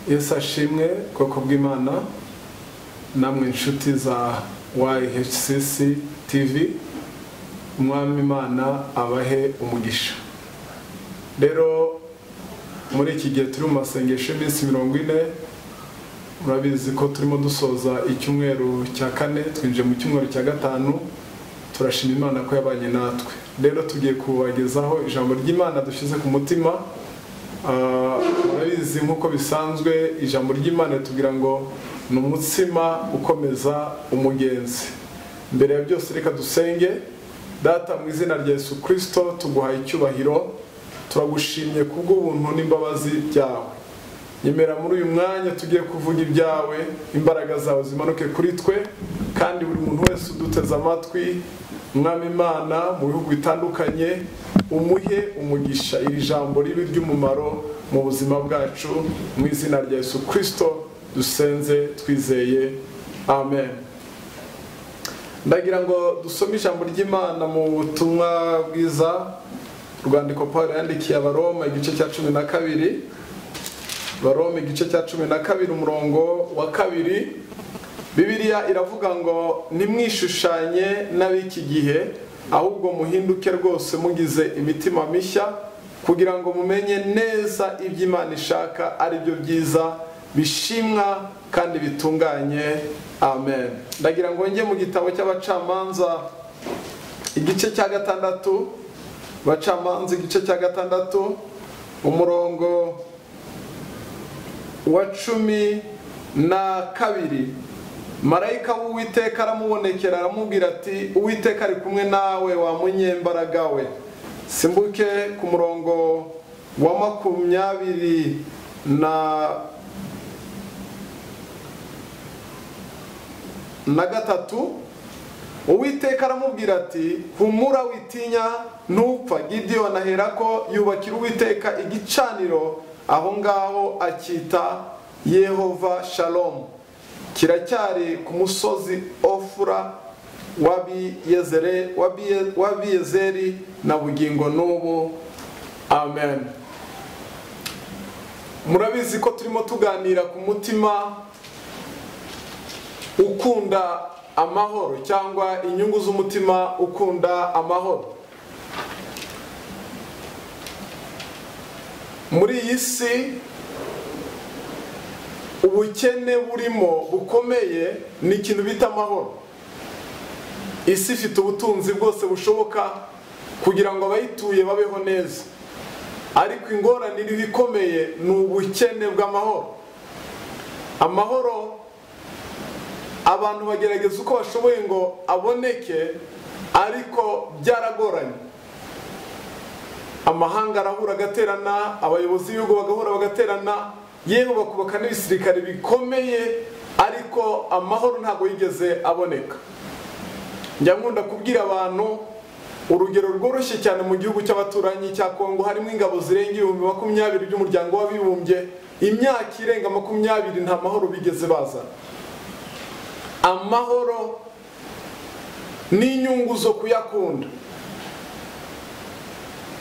Yesu ashimwe koko bw'Imana namwe inshuti za YHCC TV, Umwami Imana abahe umugisha. Rero muri iki gihe turi mu masengesho y'iminsi 40, murabizi ko turimo dusoza icyumweru cya kane, twinjiye mu cyumweru cya gatanu. Turashima Imana ko yabanye natwe. Rero tugiye kubagezaho ijambo ry'Imana dushyize ku mutima. Murabizi nk'uko bisanzwe ijambo ry'Imana ritubwira ngo ni umutsima ukomeza umugenzi. Mbere ya byose reka dusenge. Data, mu izina rya Yesu Kristo tuguhaye icyubahiro, turagushimye kubw'ubuntu n'imbabazi byawe. Nyemera muri uyu mwanya tugiye kuvuga ibyawe, imbaraga zawe zimanuke kuri twe, kandi buri muntu wese uduteze amatwi, Mwami Imana mu bihugu bitandukanye, umuhe umugisha, iri jambo ribe ry'umumaro mu buzima bwacu, mu izina rya Yesu Kristo dusenze twizeye, amen. Ndagira ngo dusome ijambo ry'Imana mu butumwa bwiza, urwandiko Pawulo yandikiye Abaroma igice cya 12, Abaroma igice cya 12 umurongo wa 2. Bibiliya iravuga ngo nimwishushanye n'ab'iki gihe, ahubwo muhinduke rwose mugize imitima mishya, kugira ngo mumenye neza ibyo Imana ishaka ari byo byiza bishimwa kandi bitunganye, amen. Ndagira ngo njye mu gitabo cy'abacamanza igice cya 6, Abacamanza igice cya 6 umurongo wa 12. Marayika w'Uwiteka aramubonekera aramubwira ati Uwiteka ari kumwe nawe wa munyembaraga we. Simbuke ku murongo wa 23. Uwiteka aramubwira ati humura witinya ntupfa. Gidiyoni aherako yubakira Uwiteka igicaniro aho ngaho akita Yehova Shalom, kiracyari ku musozi Ofura w'Abiyezeri na bugingo n'ubu, amen. Murabizi ko turimo tuganira ku mutima ukunda amahoro, cyangwa inyungu z'umutima ukunda amahoro. Muri iyi si ubukene burimo bukomeye ni ikintu bita amahoro. Isi ifite ubutunzi bwose bushoboka kugira ngo abayituye babeho neza, ariko ingorane iriho ikomeye ni ubukene bw'amahoro. Amahoro abantu bagerageza uko bashoboye ngo aboneke, ariko byaragoranye. Amahanga arahura agaterana, abayobozi b'ibihugu bagahura bagaterana, yewe bakubaka n'ibisirikare bikomeye, ariko amahoro ntabwo yigeze aboneka. Njya nkunda kubwira abantu urugero rworoshye cyane. Mu gihugu cy'abaturanyi cya Kongo harimo ingabo zirenga 20,000 by'umuryango w'abibumbye, imyaka irenga 20 nta mahoro bigeze bazana. Amahoro n'inyungu zo kuyakunda.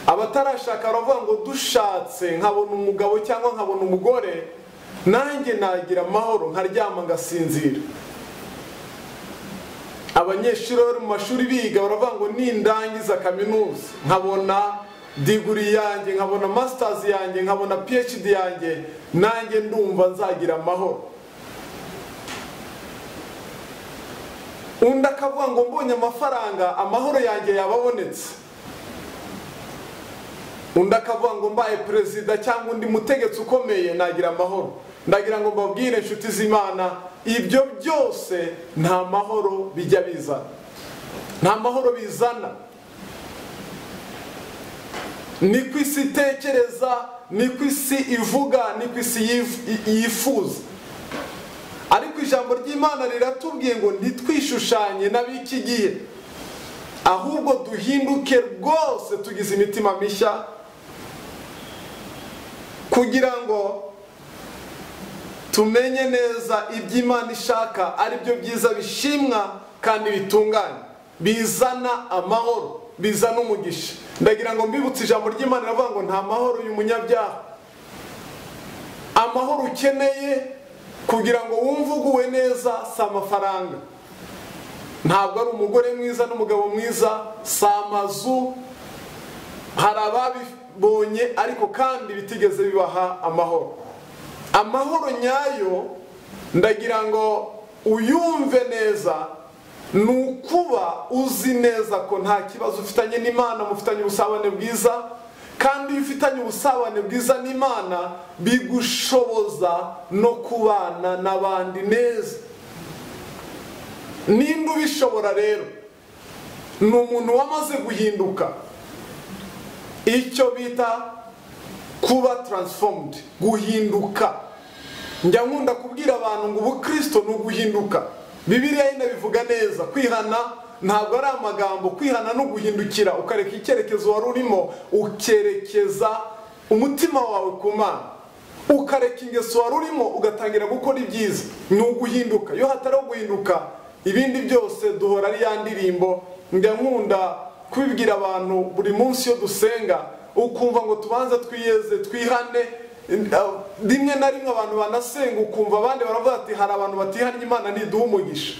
Abatarashaka baravuga ngo dushatse nkabona umugabo cyangwa nkabona umugore, nanjye nagira amahoro nkaryama ngasinzira. Abanyeshuri bari mu mashuri biga baravuga ngo nindangiza kaminuza nkabona diguri yanjye, nkabona masters yanjye, nkabona PhD yanjye, nanjye ndumva nzagira amahoro. Undi akavuga ngo mbonye amafaranga amahoro yanjye yababonetse. Undi akavuga ngo mbaye perezida cyangwa undi mutegetsi ukomeye nagira amahoro. Ndagira ngo mbabwire inshuti z'Imana, ibyo byose nta mahoro bijya bizana, nta mahoro bizana. Niko isi itekereza, niko isi ivuga, niko isi yifuza. Ariko ijambo ry'Imana riratubwiye ngo ntitwishushanye n'ab'iki gihe, ahubwo duhinduke rwose tugize imitima mishya, kugira ngo tumenye neza ibyo Imana ishaka ari byo byiza bishimwa kandi bitunganye, bizana amahoro, bizana umugisha. Ndagira ngo mbibutse ijambo ry'Imana riravuga ngo nta mahoro y'umunyabyaha. Amahoro ukeneye kugira ngo wumve uguwe neza si amafaranga, ntabwo ari umugore mwiza n'umugabo mwiza, si amazu. Hari ababibonye ariko kandi bitigeze bibaha amahoro. Amahoro nyayo ndagira ngo uyumve neza, ni ukuba uzi neza ko nta kibazo ufitanye n'Imana, mufitanye ubusabane bwiza. Kandi iyo ufitanye ubusabane bwiza n'Imana bigushoboza no kubana n'abandi neza. Ninde ubishobora rero? Ni umuntu wamaze guhinduka, icyo bita kuba transformed, guhinduka. Njya nkunda kubwira abantu ngo ubukristo ni uguhinduka. Bibiliya inabivuga neza, kwihana ntabwo ari amagambo, kwihana no guhindukira, ukareka icyerekezo wari urimo ukerekeza umutima wawe ku Mana, ukareka ingeso wari urimo ugatangira gukora ibyiza. Ni uguhinduka. Iyo hatari guhinduka ibindi byose duhora ari ya ndirimbo. Njya nkunda kubibwira abantu buri munsi iyo dusenga, ukumva ngo tubanze twiyeze twihane. Rimwe na rimwe abantu banasenga ukumva abandi baravuga ati hari abantu batihannye, Imana ntiduha umugisha.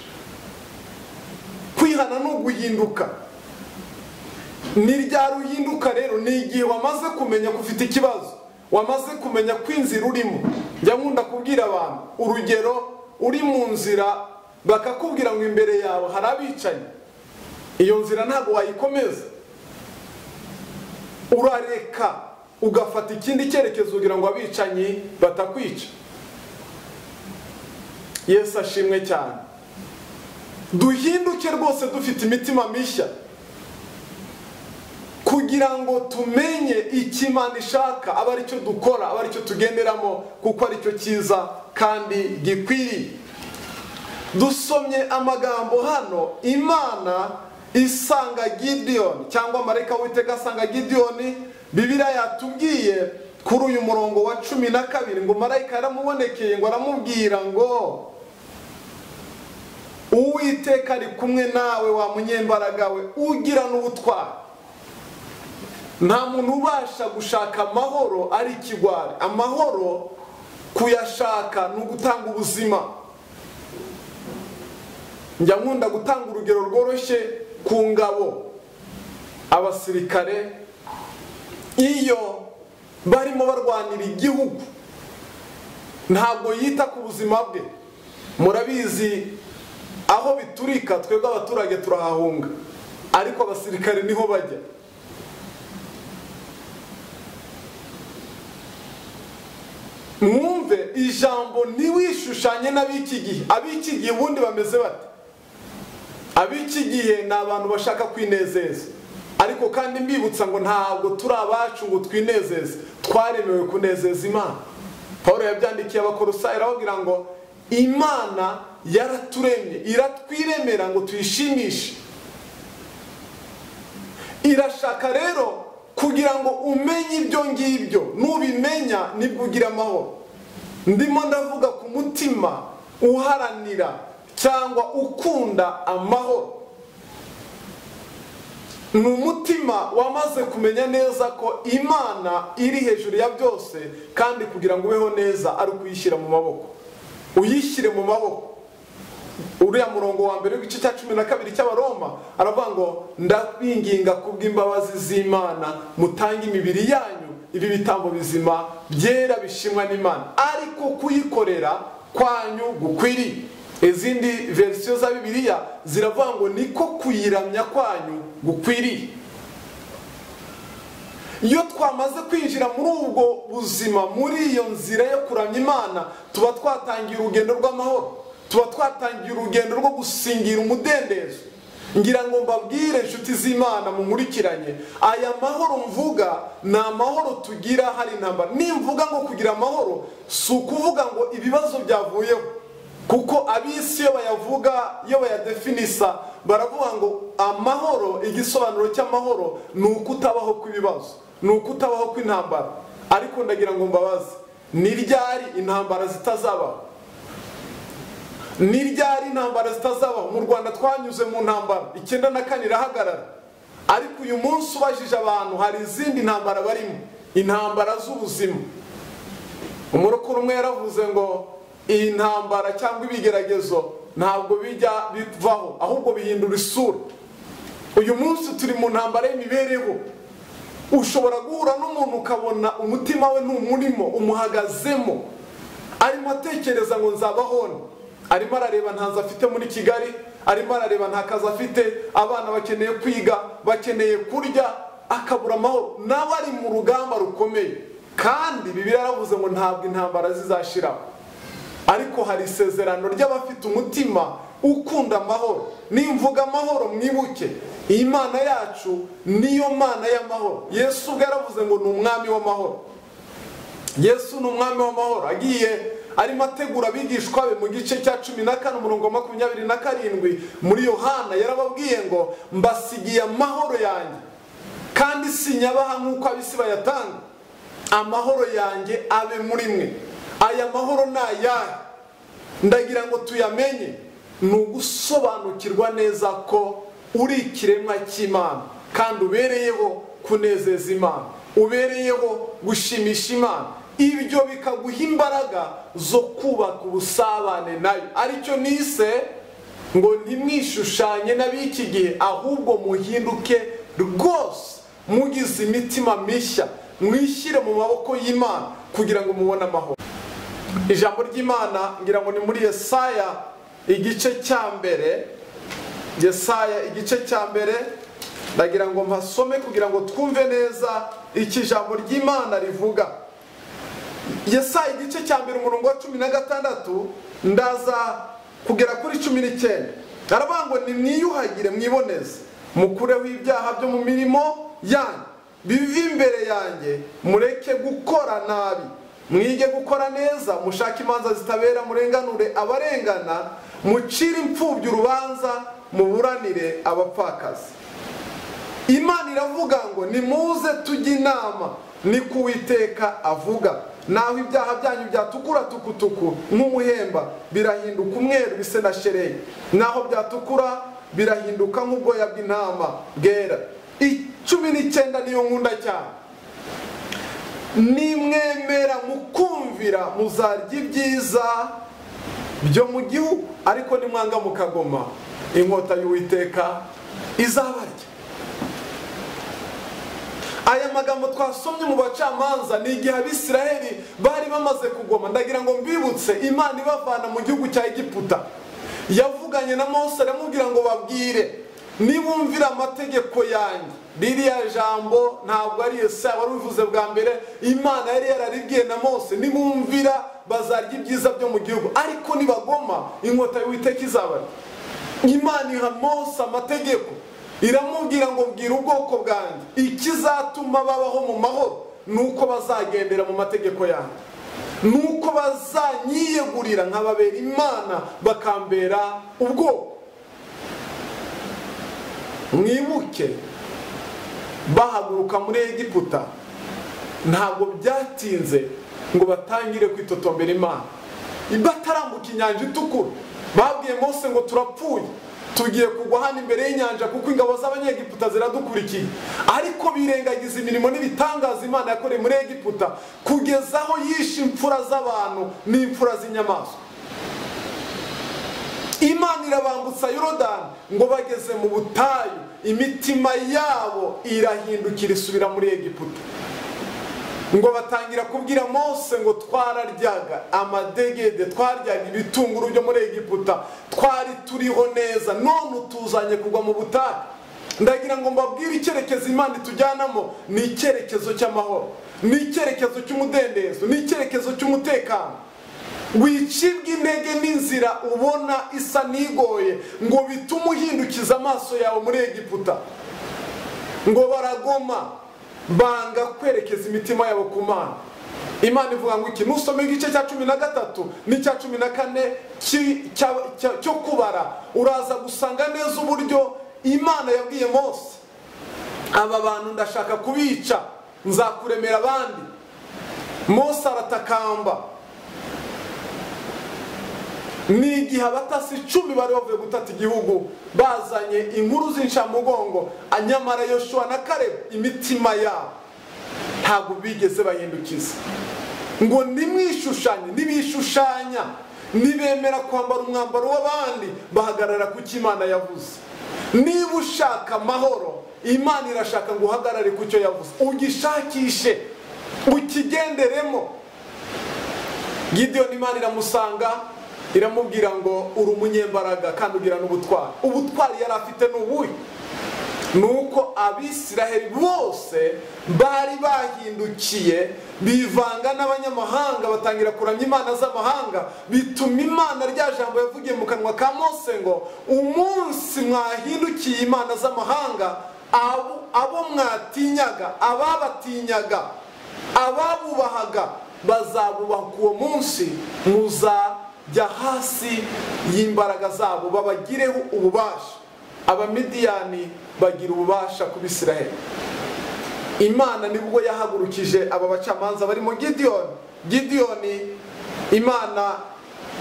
Kwihana ni uguhinduka. Ni ryari uhinduka rero? Ni igihe wamaze kumenya ko ufite ikibazo, wamaze kumenya ko inzira urimo. Njya nkunda kubwira abantu urugero, uri mu nzira bakakubwira ngo imbere yawe hari abicanyi, iyo nzira ntabwo wayikomeza, urareka ugafata ikindi cyerekezo kugira ngo abicanyi batakwica. Yesu ashimwe cyane. Duhinduke rwose dufite imitima mishya kugira ngo tumenye icyo Imana ishaka, abe aricyo dukora, abe aricyo tugenderamo, kuko aricyo cyiza kandi gikwiriye. Dusomye amagambo hano, Imana isanga Gideyoni, cyangwa marayika w'Uwiteka asanga Gideyoni. Bibiliya yatubwiye kuri uyu murongo wa 12 ngo marayika yaramubonekeye ngo aramubwira ngo Uwiteka ari kumwe nawe wa munyembaraga we ugira n'ubutwari. Nta muntu ubasha gushaka amahoro ari ikigwari. Amahoro kuyashaka ni ugutanga ubuzima. Njya nkunda gutanga urugero rworoshye ku ngabo. Abasirikare iyo barimo barwanira igihugu ntabwo yita ku buzima bwe. Murabizi aho biturika twebwe abaturage turahahunga, ariko abasirikare niho bajya. Mwumve ijambo ntiwishushanye n'ab'iki gihe. Ab'iki gihe ubundi bameze bate? Ab'iki gihe ni abantu bashaka kwinezeza, ariko kandi mbibutsa ngo ntabwo turi abacu ngo twinezeze, twaremewe kunezeza Imana. Paulo yabyandikiye Abakolosayi arababwira ngo Imana yaraturemye, iratwiremera ngo tuyishimishe. Irashaka rero kugira ngo umenye ibyo ngibyo, nubimenya nibwo ugira amahoro. Ndimo ndavuga ku mutima uharanira cyangwa ukunda amahoro. Ni umutima wamaze kumenya neza ko Imana iri hejuru ya byose, kandi kugira ngo ubeho neza ari ukuyishyira mu maboko. Uyishyire mu maboko. Uriya murongo wa mbere w'igice cya 12 cy'Abaroma aravuga ngo ndabinginga kubw'imbabazi z'Imana mutange imibiri yanyu ibi bitambo bizima byera bishimwa n'Imana, ariko kuyikorera kwanyu gukwiriye. Izindi verisiyo za Bibiliya ziravuga ngo niko kuyiramya kwanyu gukwiriye. Iyo twamaze kwinjira muri ubwo buzima, muri iyo nzira yo kuramya Imana, tuba twatangiye urugendo rw'amahoro, tuba twatangiye urugendo rwo gusingira umudendezo. Ngira ngo mbabwire inshuti z'Imana munkurikiranye, aya mahoro mvuga ni amahoro tugira hari intambara. Nimvuga ngo kugira amahoro si ukuvuga ngo ibibazo byavuyeho, kuko ab'isi iyo bayavuga, iyo bayadefinisa baravuga ngo amahoro, igisobanuro cy'amahoro ni ukutabaho kw'ibibazo, ni ukutabaho kw'intambara. Ariko ndagira ngo mbabaze, ni ryari intambara zitazabaho? Ni ryari intambara zitazabaho? Mu Rwanda twanyuze mu ntambara 94 irahagarara, ariko uyu munsi ubajije abantu hari izindi ntambara barimo, intambara z'ubuzima. Umurokore umwe yaravuze ngo iyi ntambara cyangwa ibigeragezo ntabwo bijya bivaho, ahubwo bihindura isura. Uyu munsi turi mu ntambara y'imibereho. Ushobora guhura n'umuntu ukabona umutima we ntumurimo, umuhagazemo, arimo atekereza ngo nzabaho, arimo arareba ntazo afite muri Kigali, arimo arareba nta kazi afite, abana bakeneye kwiga, bakeneye kurya, akabura amahoro. Nawe ari mu rugamba rukomeye, kandi Bibiliya yaravuze ngo ntabwo intambara zizashiraho. Ariko hari isezerano ry'abafite umutima ukunda amahoro. Nimvuga amahoro mwibuke Imana yacu niyo Mana y'amahoro. Yesu ubwe yaravuze ngo ni umwami w'amahoro. Yesu ni umwami w'amahoro. Agiye arimo ategura abigishwa be mu gice cya 14 umurongo 27 muri Yohana, yarababwiye ngo mbasigiye amahoro yanjye, kandi sinyabaha nk'uko ab'isi bayatanga. Amahoro yanjye abe muri mwe. Aya mahoro ni ayahe? Ndagira ngo tuyamenye. Ni ugusobanukirwa neza ko uri ikiremwa cy'Imana, kandi ubereyeho kunezeza Imana, ubereyeho gushimisha Imana. Ibyo bikaguha imbaraga zo kubaka ubusabane nayo. Aricyo nise ngo ntimwishushanye n'ab'iki gihe, ahubwo muhinduke rwose, mugize imitima mishya, mwishyire mu maboko y'Imana kugira ngo mubone amahoro. Ijambo ry'Imana ngira ngo ni muri Yesaya igice cya mbere. Yesaya igice cya mbere, ndagira ngo mpasome kugira ngo twumve neza iki ijambo ry'Imana rivuga. Yesaya igice cya mbere umurongo wa 16 ndaza kugera kuri 19. Aravuga ngo nimwiyuhagire mwiboneze, mukureho ibyaha byo mu mirimo yanyu, bive imbere yanjye, mureke gukora nabi, mwige gukora neza, mushake imanza zitabera, murenganure abarengana, mucire imfubyi urubanza, muburanire abapfakazi. Imana iravuga ngo nimuze tujye inama, ni ko Uwiteka avuga. Naho ibyaha byanyu byatukura tukutuku nk'umuhemba, birahinduka umweru bise na shereye. Naho byatukura birahinduka nk'ubwoya bw'intama bwera. 19 niyo nkunda cyane. Nimwemera mukumvira muzarya ibyiza byo mu gihugu, ariko nimwanga mukagoma, inkota y'Uwiteka izabarya. Aya magambo twasomye mu bacamanza ni igihe Abisiraheli bari bamaze kugoma. Ndagira ngo mbibutse, Imana ibavana mu gihugu cya Egiputa yavuganye na Mose aramubwira ngo babwire nibumvira amategeko yanjye. Ririya jambo ntabwo ari Yesaya wari ubivuze bwa mbere, Imana yari yararibwiye na Mose, nibumvira bazarya ibyiza byo mu gihugu, ariko nibagoma inkota y'Uwiteka izabarya. Imana iha Mose amategeko, iramubwira ngo bwira ubwoko bwanjye ikizatuma babaho mu mahoro nuko bazagendera mu mategeko yanjye, nuko bazanyiyegurira nkababera Imana bakambera ubwoko. Mwibuke bahaguruka muri Egiputa, ntabwo byatinze ngo batangire kwitotombera Imana. Batarambuka inyanja itukura, babwiye Mose ngo turapfuye, tugiye kugwa hano imbere y'inyanja kuko ingabo z'Abanyegiputa ziradukurikiye. Ariko birengagiza imirimo n'ibitangaza Imana yakoreye muri Egiputa, kugeza aho yishe imfura z'abantu n'imfura z'inyamaswa. Imana irabambutsa Yorodani ngo bageze mu butayu, imitima yabo irahindukira isubira muri Egiputa. Ngo batangira kubwira Mose ngo twararyaga amadegede, twaryaga ibitunguru byo muri Egiputa, twari turiho neza, none utuzanye kugwa mu butayu. Ndagira ngo mbabwire icyerekezo Imana itujyanamo ni icyerekezo cy'amahoro, ni icyerekezo cy'umudendezo, ni icyerekezo cy'umutekano. Wicibwa intege n'inzira ubona isa n'igoye ngo bitume uhindukiza amaso yawe muri Egiputa. Ngo baragoma banga kwerekeza imitima yabo ku Mana. Imana ivuga ngo iki? Nusome igice cya 13 n'icya 14 cyo kubara, uraza gusanga neza uburyo Imana yabwiye Mose, aba bantu ndashaka kubica, nzakuremera abandi. Mose aratakamba. Ni igihe abatasi 10 bari bavuye gutata igihugu, bazanye inkuru z'inshamugongo, anyamara Yoshua na Kalebu imitima yabo ntabwo bigeze bahindukiza. Ngo nimwishushanye, nibishushanya, nibemera kwambara umwambaro w'abandi, bahagarara ku cyo Imana yavuze. Niba ushaka amahoro, Imana irashaka ngo uhagarare ku cyo yavuze, ugishakishe, ukigenderemo. Gideyoni Imana iramusanga iramubwira ngo uri umunyembaraga kandi ugira n'ubutwari. Ubutwari yari afite ni ubuhe? Nuko Abisiraheli bose bari bahindukiye bivanga n'abanyamahanga, batangira kuramya imana z'amahanga, bituma Imana rya jambo yavugiye mu kanwa ka Mose ngo umunsi mwahindukiye imana z'amahanga, abo mwatinyaga, ababatinyaga, ababubahaga bazabubaha uwo munsi, muzajya hasi y'imbaraga zabo babagireho ububasha. Abamidiyani bagira ububasha ku Bisiraheli. Imana nibwo yahagurukije aba bacamanza barimo Gideyoni. Gideyoni Imana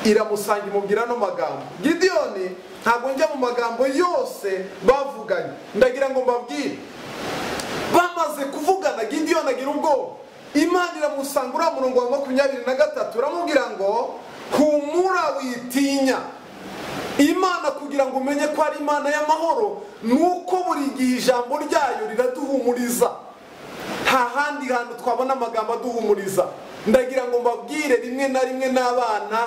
iramusanga imubwira no magambo. Gideyoni ntabwo njya mu magambo yose bavuganye, ndagira ngo mbabwire. Bamaze kuvugana, Gideyoni agira ubwoba. Imana iramusanga uriya murongo wa 23 iramubwira ngo humura witinya. Imana kugira ngo umenye ko ari Imana y'amahoro nuko buri gihe ijambo ryayo riraduhumuriza. Nta handi hantu twabona amagambo aduhumuriza. Ndagira ngo mbabwire, rimwe na rimwe n'abana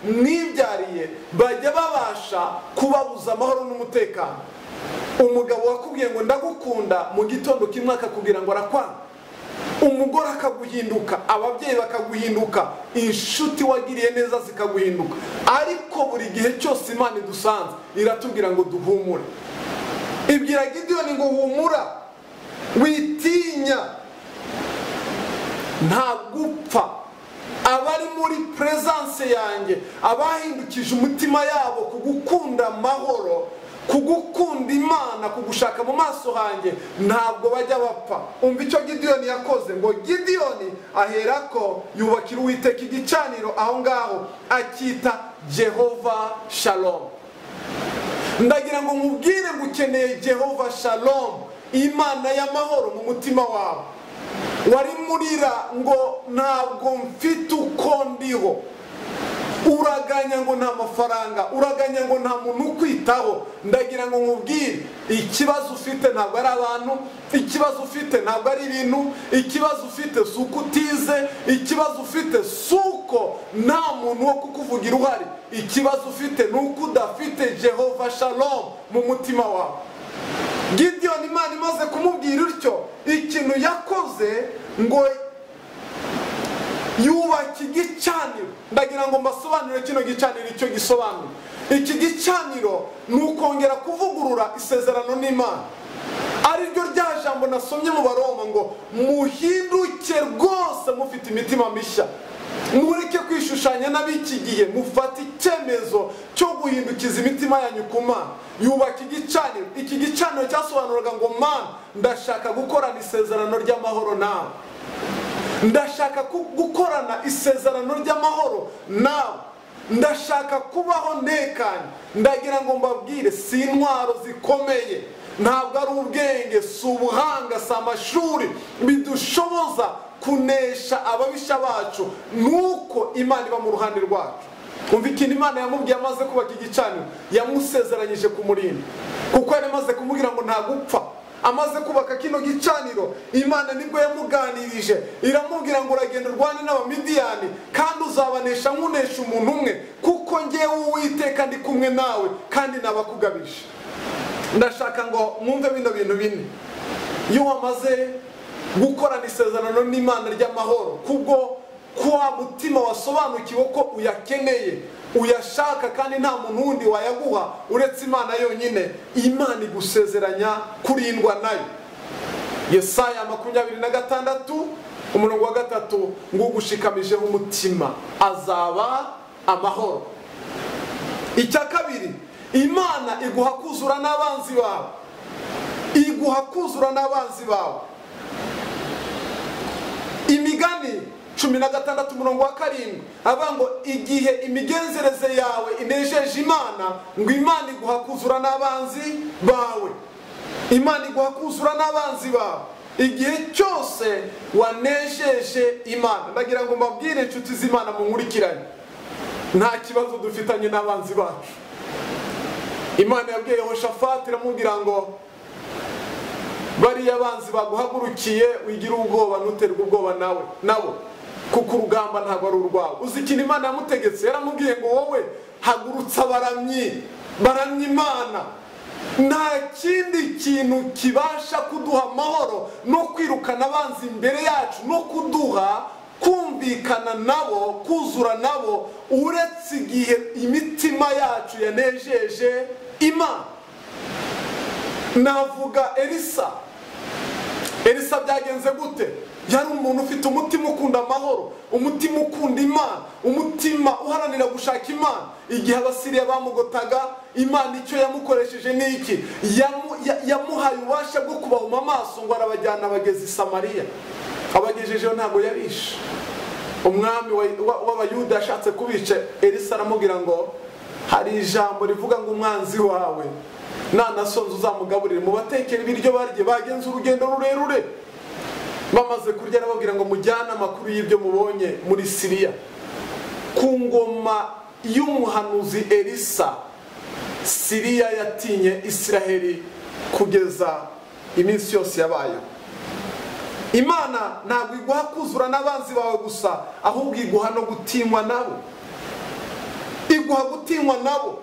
mwibyariye bajya babasha kubabuza amahoro n'umutekano. Umugabo wakubwiye ngo ndagukunda, mu gitondo kimwe akakubwira ngo arakwanga. Umugore akaguhinduka, ababyeyi bakaguhinduka, inshuti wagiriye neza zikaguhinduka. Ariko buri gihe cyose Imana idusanze iratubwira ngo duhumure. Ibwira Gideyoni ngo humura, witinya, nta gupfa. Abari muri presence yanjye, abahindukije umutima yabo kugukunda amahoro, kugukunda Imana, kugushaka mu maso hanjye, ntabwo bajya bapfa. Umva icyo Gideyoni yakoze, ngo Gideyoni aherako yubakira Uwiteka igicaniro aho ngaho, akita Jehova Shalom. Ndagira ngo nkubwire ngo ukeneye Jehova Shalom, Imana y'amahoro mu mutima wawe. Wari murira ngo ntabwo mfite uko ndiho, uraganya ngo nta mafaranga, uraganya ngo nta muntu ukwitaho. Ndagira ngo nkubwire, ikibazo ufite ntabwo ari abantu, ikibazo ufite ntabwo ari ibintu, ikibazo ufite si uko utize, ikibazo ufite si uko nta muntu wo kukuvugira uhari, ikibazo ufite ni uko udafite Jehova Shalom mu mutima wawe. Gideyoni Imana imaze kumubwira utyo, ikintu yakoze ngo yubaka igicaniro. Ndagira ngo mbasobanurire kino gicaniro icyo gisobanura. Iki gicaniro ni ukongera kuvugurura isezerano n'Imana, ariryo rya jambo nasomye mu Baroma ngo muhinduke rwose mufite imitima mishya, mureke kwishushanya n'ab'iki gihe, mufate icyemezo cyo guhindukiza imitima yanyu ku Mana. Yubaka igicaniro. Iki gicaniro cyasobanuraga ngo Mana, ndashaka gukorana isezerano ry'amahoro nawe, ndashaka gukorana isezerano ry'amahoro nawe, ndashaka kubaho ntekanye. Ndagira ngo mbabwire, si intwaro zikomeye, ntabwo ari ubwenge, si ubuhanga, si amashuri bidushoboza kunesha ababisha bacu, nuko Imana iba mu ruhande rwacu. Umva ikintu Imana yamubwiye amaze kubaka igicaniro, yamusezeranyije kumurinda, kuko yari amaze kumubwira ngo ntagupfa. Amaze kubaka kino gicaniro, Imana nibwo yamuganirije iramubwira ngo uragenda urwane n'Abamidiyani kandi uzabanesha nkunesha umuntu umwe, kuko ngewe Uwiteka ndi kumwe nawe kandi nabakugabije. Ndashaka ngo mwumve bino bintu bine. Iyo wamaze gukorana isezerano n'Imana ry'amahoro, kubwo kwa mutima wasobanukiwe ko uyakeneye, uyashaka, kandi nta muntu wundi wayaguha uretse Imana yonyine, Imana igusezeranya kurindwa nayo. Yesaya 26 umurongo wa 3 ngo ugushikamijeho umutima azaba amahoro. Icya kabiri, Imana iguha kuzura n'abanzi bawe, iguha kuzura n'abanzi bawe. Imigani 16 umurongo wa 7 avuga ngo igihe imigenzereze yawe inejeje Imana, ngo Imana iguha kuzura n'abanzi bawe. Imana iguha kuzura n'abanzi bawe. Igihe cyose wanejeje Imana. Ndagira ngo mbabwire inshuti z'Imana munkurikiranye, nta kibazo dufitanye n'abanzi bacu. Imana yabwiye Yehoshafati iramubwira ngo bariya banzi baguhagurukiye wigira ubwoba, ntuterwe ubwoba nawe nabo, kuko urugamba ntabwo ari urwawe. Uzi ikintu Imana yamutegetse? Yaramubwiye ngo wowe hagurutsa abaramyi, baramya Imana. Nta kindi kintu kibasha kuduha amahoro no kwirukana abanzi imbere yacu no kuduha kumvikana nabo, kuzura nabo, uretse igihe imitima yacu yanejeje Imana. Navuga Elisa. Elisa byagenze gute? Yari umuntu ufite umutima ukunda amahoro, umutima ukunda Imana, umutima uharanira gushaka Imana. Igihe Abasiriya bamugotaga, Imana icyo yamukoresheje ni iki? Yamuhaye ububasha bwo kubahuma amaso ngo arabajyana abageze i Samariya. Abagejejeyo ntabwo yabishe. Umwami w'Abayuda yashatse kubica, Elisa aramubwira ngo hari ijambo rivuga ngo umwanzi wawe nanasonza uzamugaburire, mubatekere ibiryo barye, bagenze urugendo rurerure. Bamaze kurya arababwira ngo mujyane amakuru y'ibyo mubonye muri Siriya. Ku ngoma y'umuhanuzi Elisa, Siriya yatinye Isiraheli kugeza iminsi yose yabayeho. Imana ntabwo iguha kuzura n'abanzi bawe gusa, ahubwo iguha no gutinywa nabo. Iguha gutinywa nabo.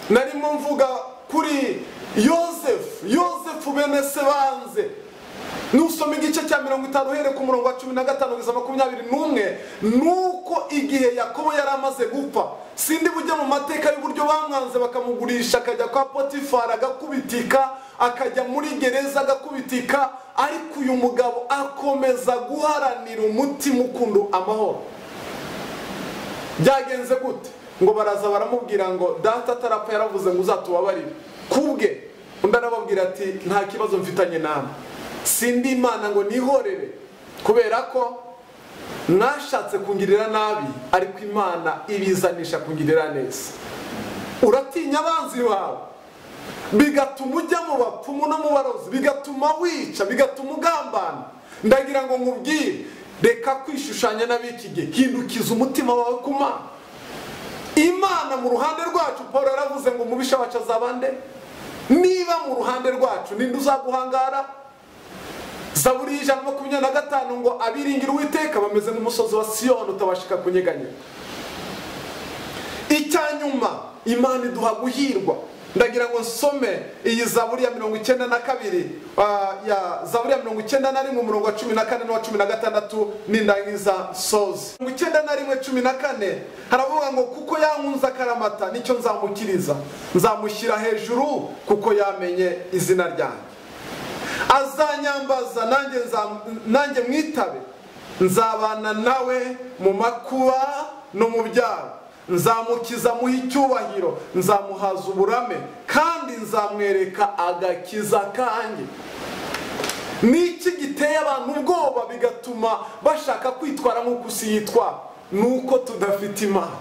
Narimo mvuga kuri Yosefu. Yosefu bene se banze. Nusoma igice cya 50 uhere ku murongo wa 15 kugeza 21, nuko igihe Yakobo yari amaze gupfa, sindi bujye mu mateka y'uburyo bamwanze bakamugurisha akajya kwa Potifari agakubitika, akajya muri gereza agakubitika, ariko uyu mugabo akomeza guharanira umutima ukunda amahoro. Byagenze gute? Ngo baraza baramubwira ngo data atarapfa yaravuze ngo uzatubabarire kubwe. Undi arababwira ati nta kibazo mfitanye namwe, sindi Imana ngo nihorere, kubera ko nashatse kungirira nabi ariko Imana ibizanisha kungirira neza. Uratinya abanzi bawe bigatuma ujya mu bapfumu no mu barozi, bigatuma wica, bigatuma ugambana. Ndagira ngo nkubwire, reka kwishushanya n'ab'iki gihe, hindukiza umutima wawe ku Mana. Imana mu ruhande rwacu, Paul yaravuze ngo umubisha wacu azaba nde? Niba mu ruhande rwacu ninde uzaguhangara? Zaburi 125 ngo abiringira Uwiteka bameze nk'umusozi wa Siyoni utabashika kunyeganyega. Icyanyuma, Imana iduha guhirwa. Ndagira ngo nsome iyi Zaburi ya 92, ya Zaburi ya 91 umurongo wa 14 n'uwa 16 nindangiza soze. 91:14 haravuga ngo kuko yankunze akaramata nicyo nzamukiriza, nzamushyira hejuru kuko yamenye izina ryanjye. Azanyambaza nanjye mwitabe, nzabana nawe mu makuba no mu byago, nzamukiza muha icyubahiro, nzamuhaza uburame kandi nzamwereka agakiza kanjye. Niki giteye abantu ubwoba bigatuma bashaka kwitwara nk'uko isi yitwara? Nuko tudafite Imana.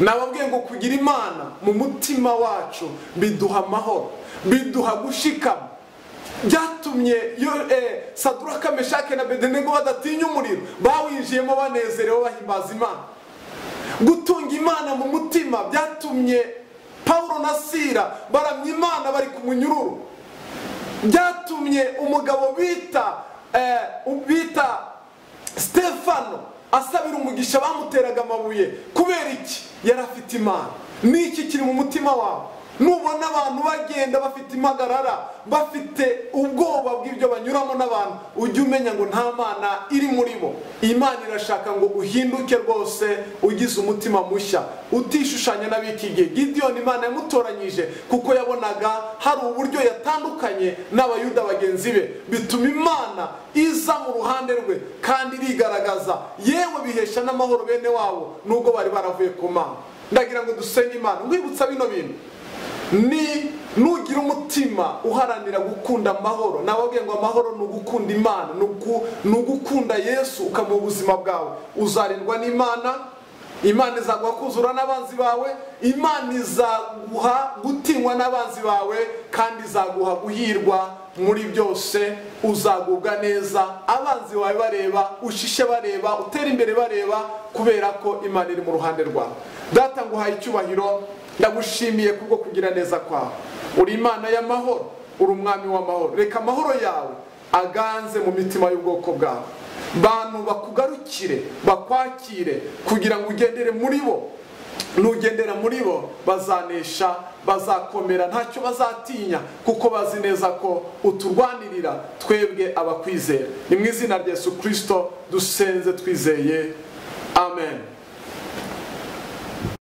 Nababwiye ngo kugira Imana mu mutima wacu biduha amahoro, biduha gushikama. Byatumye Saduraka, Meshake na Abedenego badatinya umuriro, bawinjiyemo banezerewe bahimbaza Imana. Gutunga Imana mu mutima byatumye Paulo na Sila baramya Imana bari ku munyururu. Byatumye umugabo bita Stefano asabira umugisha bamuteraga amabuye. Kubera iki? Yari afite Imana. Niki kiri mu mutima wawe? Nubona abantu bagenda bafite impagarara, bafite ubwoba bw'ibyo banyuramo n'abantu, ujye umenya ngo nta Mana iri muri bo. Imana irashaka ngo uhinduke rwose, ugize umutima mushya, utishushanya n'ab'iki gihe. Gidiyoni Imana yamutoranyije kuko yabonaga hari uburyo yatandukanye n'Abayuda bagenzi be, bituma Imana iza mu ruhande rwe kandi irigaragaza, yewe bihesha n'amahoro bene wabo nubwo bari baravuye ku Mana. Ndagira ngo dusenge Imana. Nkwibutsa bino bintu, ni nugira umutima uharanira gukunda amahoro. Nababwiye ngo amahoro ni ugukunda Imana, ni ugukunda Yesu ukamuha ubuzima bwawe. Uzarindwa n'Imana, Imana izaguha kuzura n'abanzi bawe, Imana izaguha gutinywa n'abanzi bawe, kandi izaguha guhirwa Muri byose uzagubwa neza, abanzi bawe bareba, ushishe bareba, utera imbere bareba, kubera ko Imana iri mu ruhande rwawe. Data, nguhaye icyubahiro, ndagushimiye kubwo kugira neza kwawe. Uri Imana y'amahoro, uri umwami w'amahoro. Reka amahoro yawe aganze mu mitima y'ubwoko bwawe. Bantu bakugarukire, bakwakire, kugira ngo ugendere muri bo. Nugendera muri bo bazanesha, bazakomera, ntacyo bazatinya, kuko bazi neza ko uturwanirira twebwe abakwizera. Ni mu izina rya Yesu Kristo dusenze twizeye, amen.